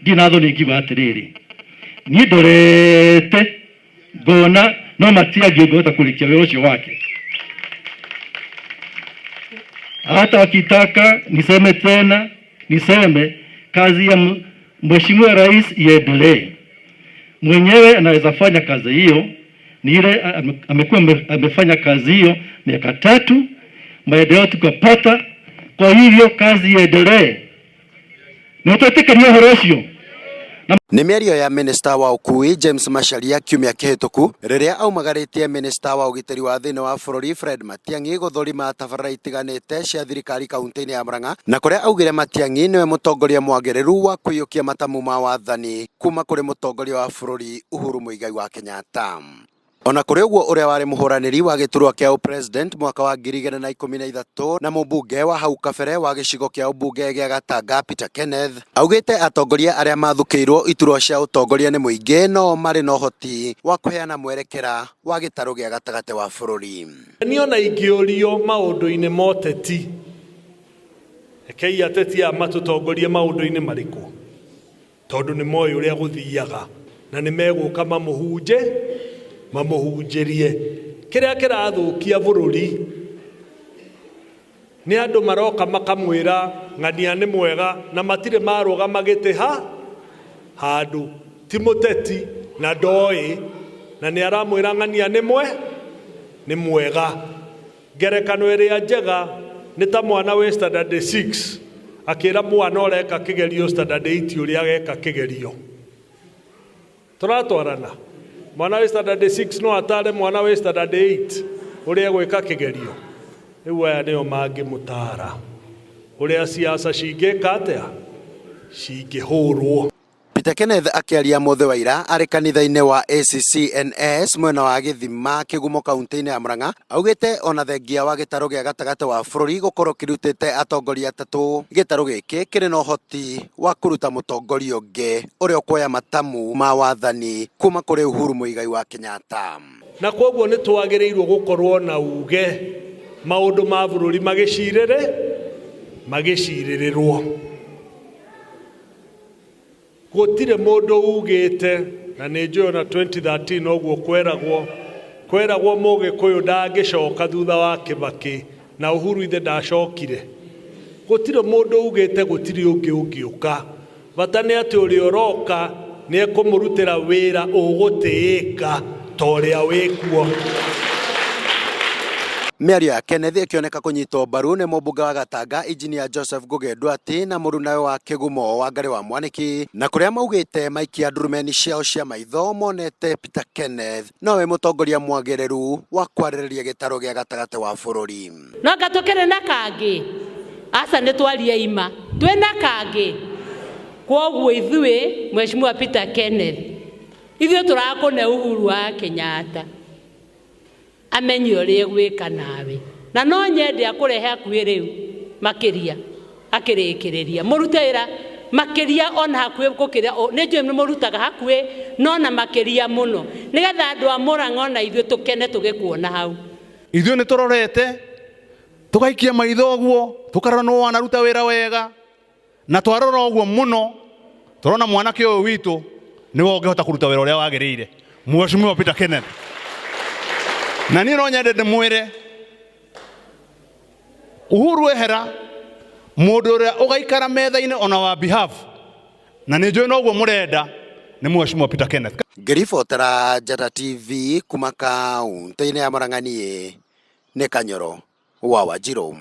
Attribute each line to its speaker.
Speaker 1: Ndirĩ na thoni ngiuga atĩrĩrĩ, niĩ ndorete ngona no Matiang'i ũngĩhota kũrĩkia wĩra ũcio wake. Hata wakitaka niseme tena, niseme kazi ya Mheshimiwa Rais iendelee. Mwenyewe anaweza fanya kazi hiyo, ni ile amekuwa amefanya kazi hiyo miaka 3, maendeleo tukapata. Kwa hivyo kazi iendelee. Nĩ twetĩkĩria ũhoro ũcio.
Speaker 2: Nĩ mĩario ya minista wa ũkui James Macharia kiumia kĩhĩtũku rĩrĩa aumagarĩtie minista wa ũgitĩri wa thĩinĩ wa bũrũri Fred Matiang'i gũthũrima tabarĩra itiganĩte cia thirikari kaunti-inĩ ya Murang'a, na kũrĩa augire Matiang'i nĩwe mũtongoria mwagĩrĩru wa kũiyũkia matamu ma wathani kuma kũrĩ mũtongoria wa bũrũri Uhuru Muigai wa Kenyatta. Ona kũrĩ ũguo, ũrĩa warĩ mũhũranĩri wa gĩturwa kĩa ũpresident mwaka wa 2013 na mũmbunge wa hau kabere wa gĩcigo kĩa ũmbunge gĩa Gatanga Peter Kenneth augĩte atongoria arĩa mathukĩirwo iturwa cia ũtongoria nĩ mũingĩ no marĩ na ũhoti wa kũheana mwerekera wa gĩtarũ gĩa gatagatĩ wa bũrũri.
Speaker 3: Niĩ ona ingĩũrio maũndũ-inĩ ma ũteti, rekei ateti aya matũtongorie maũndũ-inĩ marĩkũ, tondũ nĩ moĩ ũrĩa gũthiaga na nĩ megũka mamũhunje mamũhunjĩrie. Kĩrĩa kĩrathũkia bũrũri nĩ andũ maroka makamwĩra ng'ania nĩ mwega na matirĩ marũgama gĩtĩ ha handũ, ti mũteti na ndoĩ, na nĩ aramwĩra ng'ania nĩ mwe nĩ mwega. Ngerekano ĩrĩa njega nĩ ta mwana wĩ standard 6 akĩra mwana ũreka kĩgerio standard 8 ũrĩa ageka kĩgerio. Tũratwarana, mwana wĩ standard 6 no atare mwana wĩ standard 8 ũrĩa egwĩka kĩgerio. Rĩu aya nĩo mangĩmũtara ũrĩa siasa cingĩka atĩa, cingĩhũrwo.
Speaker 2: Peter Kenneth akĩaria mũthĩ wa ira arĩ kanitha-inĩ wa ACCNS mwena wa Gĩthima Kĩgumo kaunti-inĩ ya Murang'a, augĩte ona thengia wa gĩtarũ gĩa gatagatĩ wa bũrũri gũkorwo kĩrutĩte atongoria atatũ, gĩtarũ gĩkĩ kĩrĩ na ũhoti wa kũruta mũtongoria ũngĩ ũrĩa ũkuoya matamu ma wathani kuma kũrĩ Uhuru Muigai wa Kenyatta.
Speaker 3: Na koguo nĩ twagĩrĩirwo gũkorwo na uge maũndũ ma bũrũri magĩcirĩrĩ magĩcirĩrĩrwo. Gũtirĩ mũndũ ugĩte, na nĩ njũĩ ona 2013 ũguo kweragwo kweragwo Mũgĩkũyũ ndangĩcoka thutha wa Kĩbakĩ, na Uhuru ithe ndacokire. Gũtirĩ mũndũ ugĩte gũtirĩ ũngĩ ũngĩũka. Bata nĩ atĩ ũrĩa ũroka nĩ ekũmũrutĩra wĩra ũgũtĩĩka ta ũrĩa wĩkuo.
Speaker 2: Mĩario ya Kenneth ĩkĩoneka kũnyitwo mbaru nĩ mũmbunge wa Gatanga Engineer Joseph Ngũgĩ Nduati na mũrunawe wa Kĩgumo Wangarĩ wa Mwanĩki, na kũrĩa maugĩte maikia ndurumeni ciao cia maitho monete Peter Kenneth nowe mũtongoria mwagĩrĩru wa kwarĩrĩria gĩtarũ gĩa gatagatĩ wa bũrũri.
Speaker 4: No anga tũkĩrĩ na kangĩ? Aca, nĩ twarie ima, twĩna kangĩ. Kwoguo ithuĩ Mheshimiwa Peter Kenneth, ithuĩ tũrakũne Uhuru wa Kenyatta amenye ũrĩa egwĩka nawe, na no nyende akũrehe hakuhĩ rĩu makĩria akĩrĩkĩrĩria mũrute wĩra makĩria ona hakuhĩ gũkĩra nĩ njũĩ nĩ mũrutaga hakuhĩ no na makĩria mũno, nĩgetha andũ a Mũrang'a ona ithuĩ tũkene tũgĩkuona hau.
Speaker 5: Ithuĩ nĩ tũrorete tũgaikia maitho ũguo tũkarora nũ wanaruta wĩra wega, na twarora ũguo mũno tũrona mwanake ũyũ witũ nĩwe ũngĩhota kũruta wĩra ũrĩa wagĩrĩire, Mheshimiwa Peter Kenneth. Na niĩ no nyende ndĩmwĩre Uhuru ehera, mũndũ ũrĩa ũgaikara metha-inĩ ona wa behalf, na nĩ njũĩ noguo mũrenda, nĩ Mheshimiwa Peter Kenneth.
Speaker 2: Ngĩribotera Njata TV kuma kaunti-inĩ ya Murang'a, niĩ nĩ Kanyoro wa Wanjirũ.